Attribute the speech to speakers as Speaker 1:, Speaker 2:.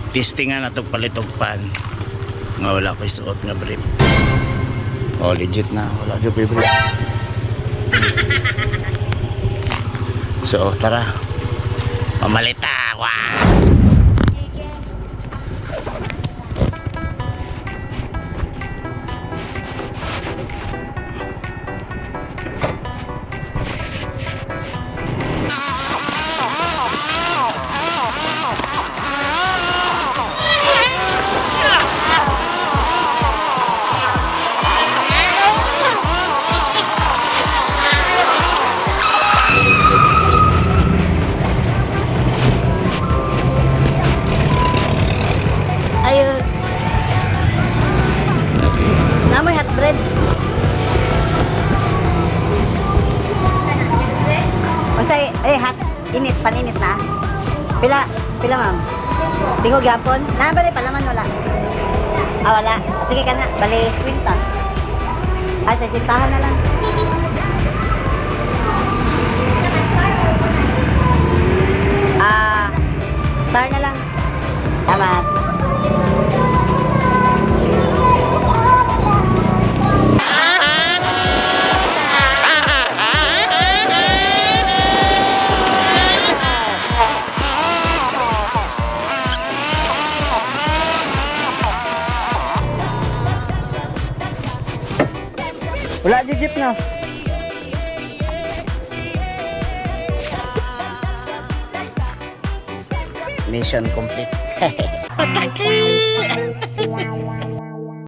Speaker 1: Testingan na itong palit og pan. Nga wala ko'y suot nga brief. Oh, legit na. Wala jud ko'y brief. So, tara. Pamalita! Wow!
Speaker 2: Ay, namoy hot bread. Unsay eh hot init paninit na. Pila pila, ma'am? Tingog gyapon. Na ba palaman wala? Ah, wala. Sige ka na, bali kwinta. Ay, sa sintahan na lang. Ah, star na lang. Tama.
Speaker 3: Wala jud jeep na.
Speaker 1: Mission complete. Pataki!